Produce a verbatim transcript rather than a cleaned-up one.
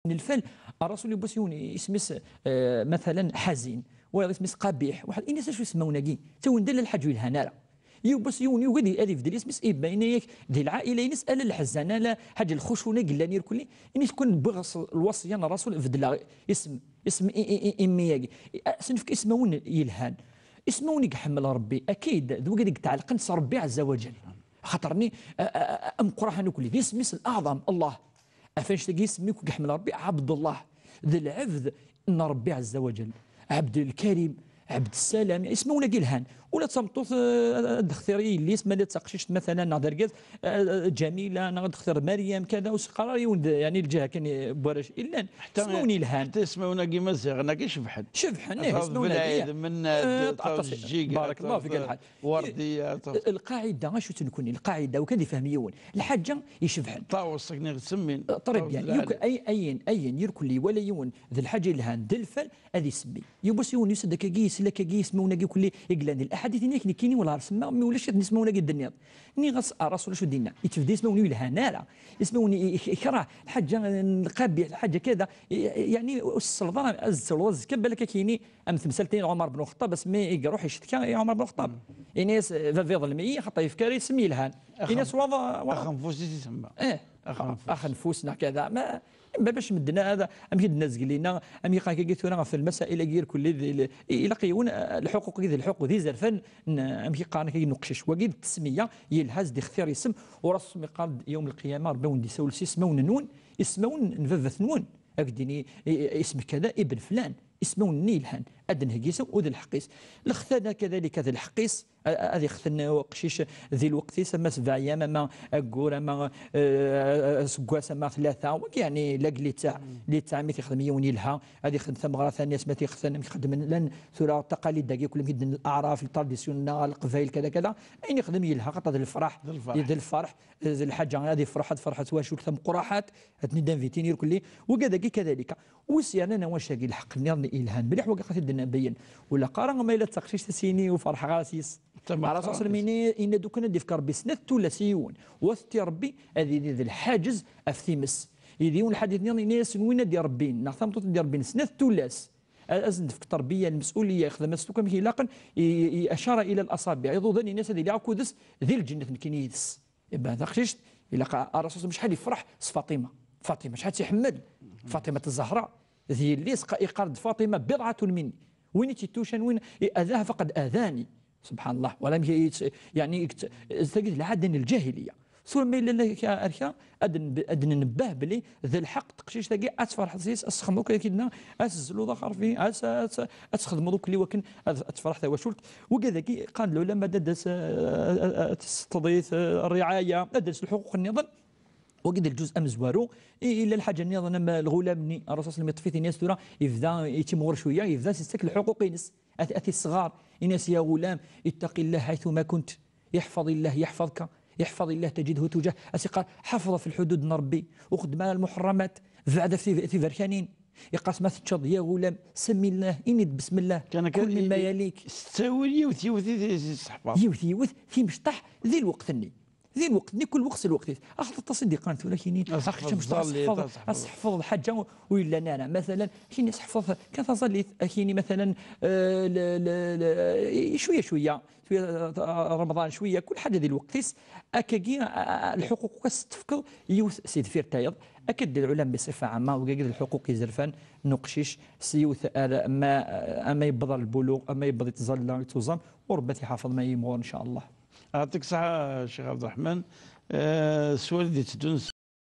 N lfal, Rasul yiwwas yiwen isem-is, eh, mathalan, Ḥazin, wayeḍ isem-is Qabiḥ, waḥed, ini-as acu ismawen-agi, ttawin-d ala lḥaǧa ur yelhan ara. Yiwwas yiwen yugi ad ibeddel isem-is, iba, ini-ak di lɛaila-ines ala lḥezan, ala ḥaǧa lxucuna i yellan irkelli, ini-as kan wwiɣ s-, lwaṣya n Rasul, beddleɣ isem, isem i, i, i, i mmi-agi. I, a, s-nefk ismawen yelhan. Ismawen i iḥemmel Rebbi, akid, d wigad i yetɛelqen s Rebbi ɛezza wa jal. Axaṭer-nni, a, a, a, ameqqran akk, d isem-is l-aɛḍam, Allah. Ɣef annect-agi isem-ik i iḥemmel Rebbi, Ɛebdellah, d lɛebd n Rebbi ɛezza wa jal. Ɛebdelkarim, Ɛebdessalam, ismawen-agi lhan. Ula d tameṭṭut, eh, ad d-textir i yelli-s, ma d taqcict mathalan, neɣ d argaz, eh, Ǧamila, neɣ ad d-textir Maryam, kada, ur s-qqar ara yiwen d, yeɛni, lǧaha kan n warrac i llan. Ismawen yelhan. Ḥtta ismawen-agi imaziɣen-agi cebḥen. Cebḥen, eh, ismawen-agi. Belɛid, Mennad, eh, aṭas, Ṭawjjig, barakallahu fik, aṭas, lḥaǧ. Werdiya, aṭas. Lqaɛida, acu-tt nekkni? Lqaɛida, u kan ifhem yiwen. Lḥaǧa icebḥen. Ṭawes, akken i ɣ-semmin. Eh, très bien. Ṭawes, Yuk-, ay-, ayen, ayen, irkelli, wala yiwen, d lḥaǧa yelhan, d lfal, ad isemmi. Yiwwas yiwen yusa-d akkagi, yesla akkagi, ismawen-agi kulli i yellan di laḥadit, ini-ak nekkini wala ar semma, mi ulac ismawen-agi d-tenniḍ. Nniɣ-as, a Rasul, acu d-inna? Yettbedda ismawen ur yelhan ara. Ismawen i, i, ikreh, lḥaǧa n lqabiḥ, lḥaǧa kada. I, i, yeɛni, ur s-tselleḍ ara, ad s-tselleḍ azekka, balak ad k-yini am temsalt-nni n Ɛumar ben Lxeṭṭab, asmi i iruḥ icetki i Ɛumar ben Lxeṭṭab. Ini-as, baba iḍlem-iyi, xaṭer yefka ara isem yelhan. Ini-as, waḍ, waḍ. Axenfus i t-isemma. Eh, axenfus. Axenfus neɣ kada. Ma, ma bac medden ad, amek i d-nazgel-inna, amek i qqaren kagi tura ɣef lmasail-agi irkelli, d, l-, ilaq yiwen, eh, lḥuquq-agi d lḥuquq d izerfan n, amek i qqaren kagi, n uqcic. Wagi d tesmiya, yelha s-d-ixtir isem, u Rasul mi qqar-d yawm lqiyama, Rebbi awen-d-isawel s ismawen-nwen, ismawen n baba-twen, ad k-d-ini, i, i, isem kada, ibn flan, ismawen-nni yelhan, ad d-nheggi isem u d lḥeqq-is. Lextana kadalika d lḥeqq-is, a-, a-, ad ixten uqcic di lweqt-is, ama sebɛa yyam, ama aggur, ama, eh, aseggas, ama tlata, wagi, yeɛni, la glita, glita, mi t-ixdem yiwen yelha, ad ixdem tameɣra tani, asmi ad t-ixten, amek xeddmen, llan tura taqalid-agi, kulli amek i d-, n leɛraf, le tradition-nneɣ, leqbayel, kada, kada, ayen ixdem yelha, xaṭer d lefraḥ, d lefraḥ. D lefraḥ, d lḥaǧa, ad ifreḥ, ad ferḥet twacult tameqqraḥat, ad ten-id-anvitin irkelli, wigad-agi kadalika. Wis yernan awacagi, lḥeqq-nniḍen yelhan mliḥ, wagi ad t-id-nbayyen. Ur ilaq ara ma yella d taqcict ad s-yini ur ferḥeɣ ara s-yes. Ara s-aṣlem ini, yenna-d ukan ad d-ifk Rebbi snat tullas i yiwen, u ad tetti Rebbi ad yili d lḥaǧez ɣef times. Yella yiwen lḥadit-nniḍen, yenna-yasen win ad d-irebbin, neɣ tameṭṭut ad d-irebbin snat tullas, a-, ad sen-d-tefk terbiya, lmesuliyya, ixdem-as akk amek ilaqen, i, i, acara ila laṣabiɛ, iḍudan, ini-as ad iliɣ akked-s di lǧennet nekkini yid-s. Iban taqcict, ilaq a, a Rasul acḥal yefreḥ s Faṭima. Faṭima, acḥal tt-iḥemmel. Faṭima Zzahra, d yelli-s, qa-, iqqar-d Faṭima biḍɛatun minni. Win i tt-ittucan, win i-, adaha faqad adani. Subḥan Allah. Wala amek i tt-, yeɛni, i tt-, tagi d lɛada n lǧahiliya. Tura ma yella lak-, ar kra, ad n-, ad d-nnebbeh belli d lḥeqq teqcict-agi ad tferḥeḍ yes, ad s-texdmeḍ akk akken, ad tezluḍ axerfi, ad s-, ad s-, ad txedmeḍ akk i wakken ad, ad tefreḥ tawacult. Wigad-agi, qqaren-d lɛulama, ad, ad, ad, ad tesseṭṭeḍ-it, eh, rriɛaya, ad d-tales lḥuquq nniḍen. Wagi d lǧuz amezwaru. I, illa lḥaǧa nniḍen am lɣulam-nni, Ṛṛasul sallam yeṭṭef-it, ini-as tura, yebda yettimɣur cwiya, yebda as-yettak lḥuquq-ines. At, at isɣar, ini-as, ya ɣulam, ittaqi llah ḥaytuma kunt, iḥfad illah yeḥfadka, iḥfad illah tajidhu tujah. As-iqqar, ḥafḍ ɣef lḥudud n Ṛebbi, u xeddem ara lmuḥerramat, beɛd ɣef tib-, tiberkanin. Iqqar-as, ma teččeḍ, ya ɣulam, semmi llah, ini-d besmellah, kan akka kul mimma i-, yalik. S ttawil yiwet, yiwet i t-, i t-, seḥfaḍ. Yiwet, yiwet, timecṭaḥ di lweqt-nni. Di lweqt-nni, kul weqt s lweqt-is. Axaṭer aṭas i d-iqqaren tura kini, ad ax-, teččem ẓẓallit, ad tḥefḍeḍ, ad tḥefḍeḍ. Ad tḥefḍeḍ lḥaǧa ur yellan ara. Mathalan, kini tḥefḍeḍ kan taẓallit, a kini, mathalan, eh, le, le, le, i-, cwiya, cwiya. Cwiya, eh, Remḍan, cwiya, kul ḥaǧa di lweqt-is. Akkagi, a, a, lḥuquq ad s-tefkeḍ yiwet si deffir tayeḍ. Akka d lɛulama biṣifa ɛamma, wigagi d lḥuquq izerfan n uqcic, s yiwet ara, ma, ama yewweḍ ɣer lbuluɣ, ama yewweḍ i tẓalla, i tuẓam, u Ṛebbi ad t-iḥafeḍ ma yimɣur, ncallah. Yeɛṭik ṣṣeḥḥa, Ccix Ɛebderreḥman. Eh, sswal i d-itteddun